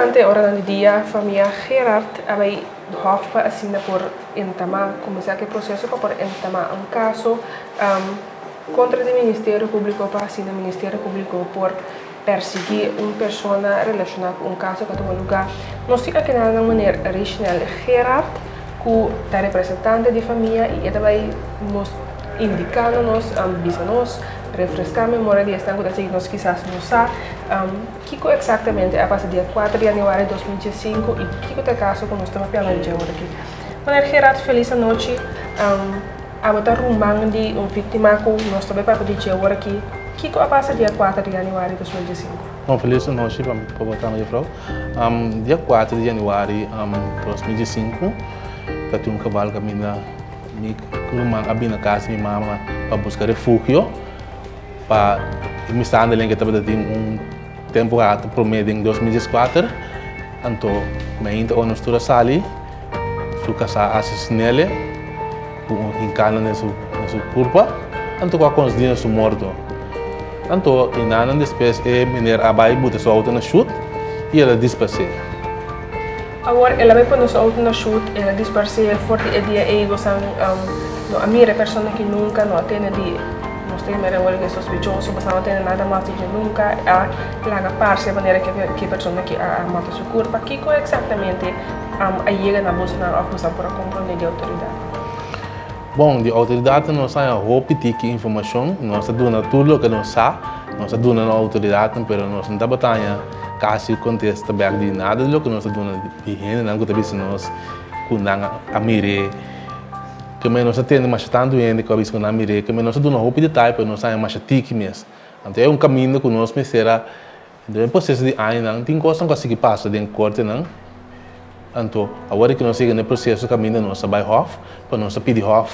Durante oranan di dia, famia Gerard a bai Hof pa asina por entamá, kuminsá ku e proseso pa por entamá un kaso kontra di Ministerio Públiko pa asina Ministerio Públiko por persiguí un persona relashoná ku un kaso ku a tuma lugá. Nos tin aki nan meneer Richnel Gerard ku ta representante di famia i e ta bai nos indiká na nos, bisa nos, refreská memoria di esnan ku ta sigui nos kisas no sa kiko eksaktamente a pasa dia kuater di yanüari 2015 i kiko ta e kaso ku nos ta papiando di dje awor aki. Meneer Gerard, felis anochi. Abo ta ruman di un víktima ku nos ta bai papia di dje awor aki. Kiko a pasa dia kuater di yanüari 2015? Bon, felis anochi pa pa bo tambe, jufrou. Dia kuater di yanüari 2015 ta tin un geval kaminda mi ruman a bini na kas di mi mama pa buska refugio pa e mishandeling ke tabata tin un tempu rato prome den 2014. Anto mi a hinta ora nos tur a sali, su kasá a asesin'el ku un hinkana den su den su kurpa, anto ku a konsdí na su morto. Anto i nanan despues e meneer a bai buta su outo na shut i el a disparsé. Awor el a bai pone su outo na shut, el a disparsé for di e dia ei gosan no a mira e persona aki nunka, no a tene di nos ta mira awor e sospechoso, pasobra no a tene nada mas di dje nunka, a laga parse manera ku e persona aki a mata su kurpa. Kiko eksaktamente a yega na bosnan òf bosan por a komprondé di outoridat? Bon, di outoridatnan nos haña hopi tiki informashon. Nos ta duna tur loke nos sa, nos ta duna na outoridatnan, pero nos no tabata haña kasi kontesta bèk di nada di loke nos ta duna di hendenan ku ta bisa nos ku nan a mir'é. Keme nos a tende masha tantu hende ku a bisa ku nan a mir'é, keme nos a duna hopi detaye, pero nos a haña masha tiki mes. Anto e un kaminda ku nos mester a Den e proseso di añanan tin kosnan ku a sigui pasa den kortenan. Anto awor ku nos yega na e proseso kaminda nos a bai hòf pa nos a pidi hòf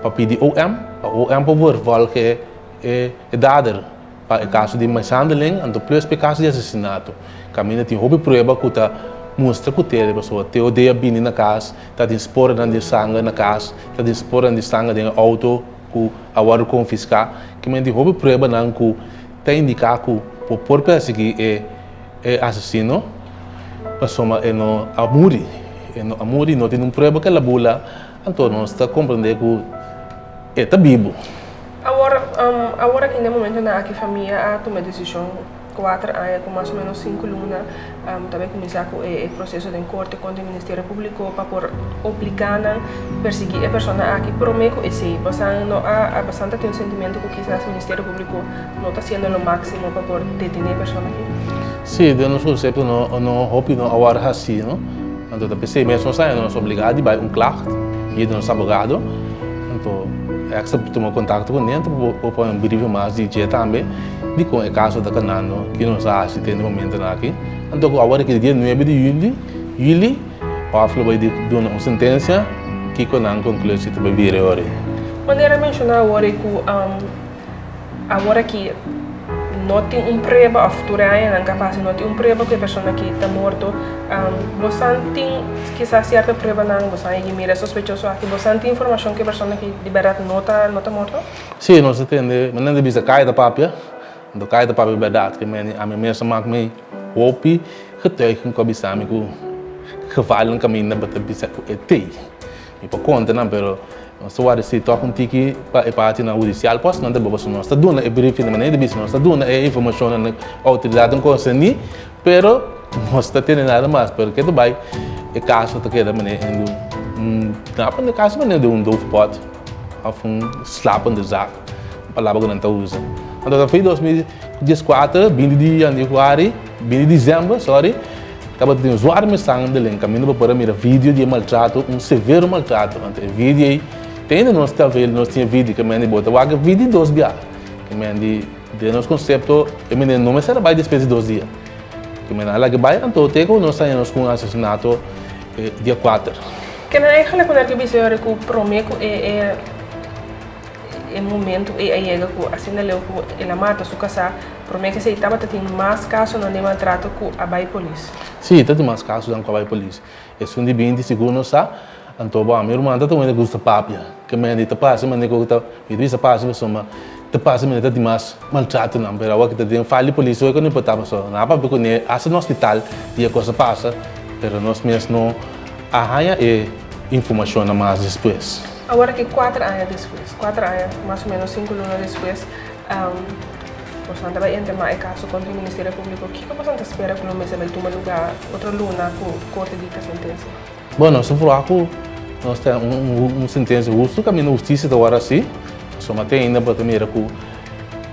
pa pidi OM pa OM por vervolg e dader pa e kaso di mishandeling anto plus pa e kaso di asesinato. Kaminda tin hopi prueba ku ta mustra ku tere pasobra TOD a bini na kas ta tin sporennan di sanger na kas ta tin sporennan di sanger den e outo ku a wòrdu konfiská. Kimente tin hopi pruebanan ku Ta indiká ku bo por persiguí e e asesino pasobra e no a muri. E no a muri, no tin un prueba ku el a bula, anto nos ta komprendé ku e ta bibu. Awor, awor aki den momentonan aki famia a tuma e desishon kuater aña ku mas o menos sinku luna ta bai kuminsá ku e proseso den korte kontra e Ministerio Públiko pa por obligá nan persiguí e persona aki promé ku esei. Bosan no a bosan ta tin un sentimentu ku kisas Ministerio Públiko no ta hasiendo lo máksimo pa por detené e persona aki? Sí, den nos konsepto no no hopi no a wòrdu hasí no. Anto ta p'esei mes nos a nos obligá di bai un klacht via di nos abogado. Anto extra tuma kontakto kuné anto bo por pone un briefing mas di dje tambe dikon e kaso ta kanando, ki nos a hasi te na e momentonan aki. Anto ku awor aki dia nuebe di yuli, yuli, Hof lo bai duna un sentensia kiko nan konklusi ta bai bira e ora ei. Manera menshoná awor ei ku awor aki no tin un prueba òf tur e añanan ku a pasa no tin un prueba ku e persona aki ta morto, bosan tin kisas sierto pruebanan, bosan a yega mira e sospechoso aki, bosan tin informashon ku e persona aki di bèrdat no ta no ta morto? Sí, nos a tende, manera di bisa kaya ta papia, anto kaya ta papia bèrdat, ke meni ami mes a mak mi hopi getuigen ku a bisa mi ku gevalnan kaminda bo ta bisa ku e tei. Mi por konta nan pero nos ta wòrdu si tòg un tiki pa e partinan hudisial pos nan ta bo pasobra nos ta duna e briefing di manera di bisa nos ta duna e informashonnan na outoridatnan konserní pero nos ta tene nada mas pero ke ta bai e kaso ta keda manera den un nan a pone e kaso manera den un doofpot òf un slapende zaak un palabra ku nan ta usa. Anto ta foi 2014 binti di yanüari binti di dezèmber sorry. Tabata tin zwar mishandeling kaminda bo por a mira video di e maltrato, un severo maltrato. Anto e video ei, te ainda nos ta vele, nos tin e video ke men di bo ta wak e video dos bia. Ke men di, den nos konsepto, e mende no mester a bai despues di dos dia. Ke men a laga bai, anto te ku nos haña nos ku un asesinato dia kuater. Ke nan eigenlijk ku nan ke bisa yori ku prome ku e e. E momento ei a yega ku asina leu ku el a mata su kasá, promé ku esei tabata tin mas kasonan di maltrato ku a bai polis. Sí, ta tin mas kasonan ku a bai polis. Esun di binti sigur no sa, anto bo ami ruman ta tuma e gusta papia. Ke mende ta pasa manera ku ta, mi ta bisa pasa pasobra. Ta pasa mi no ta tin mas maltratonan, pero awor ki ta den fal di polis hoy ku no importa pasobra nan a papia kuné hasta na hospital di e kos a pasa, pero nos mes no a haña e informashonnan mas despues. Awor ki kuater aña despues, kuater aña mas o menos sinku luna despues, bosonan ta bai entamá e kaso kontra e Ministerio Públiko. Kiko bosonan ta spera ku lo mester bai tuma lugá otro luna ku korte dikta sentensia? Bon, nos ta proba ku nos ta un sentensia hustu kaminda hustisia ta wòrdu hasi. Pasobra te ainda bo ta mira ku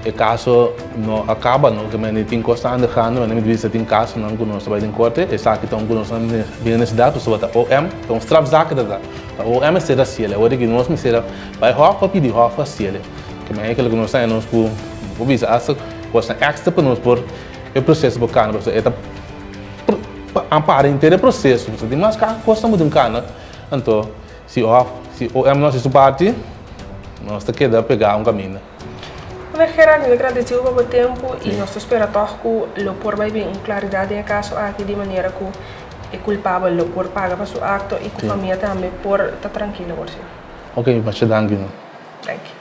e kaso no a kaba, no? Ke tin kos ta andegando, mi ta bisa tin kasonan ku nos ta bai den korte, esaki ta un ku nos a bira nesesidat pasobra ta OM, ta un strafzaak ta ta. Ta OM mester hasi el, awor di ki nos mester a bai hòf pa pidi hòf pa hasi el. Ke men e loke nos ta haña nos ku bo bisa asta kosnan èkstra pa nos por e proseso por kana pasobra e ta. Pa ampara henter e proseso, pasobra tin mas kosnan ku tin kana, anto si of si OM no hasi su parti, nos ta keda pegá un kaminda. Meneer Gerard, mi ta gradisí bo pa bo tempu i nos ta spera tòg ku lo por bai bin un klaridat den e kaso aki di manera ku e kulpabel lo por paga pa su akto i ku famia tambe por ta trankil awor sí. Ok, masha danki. Danki.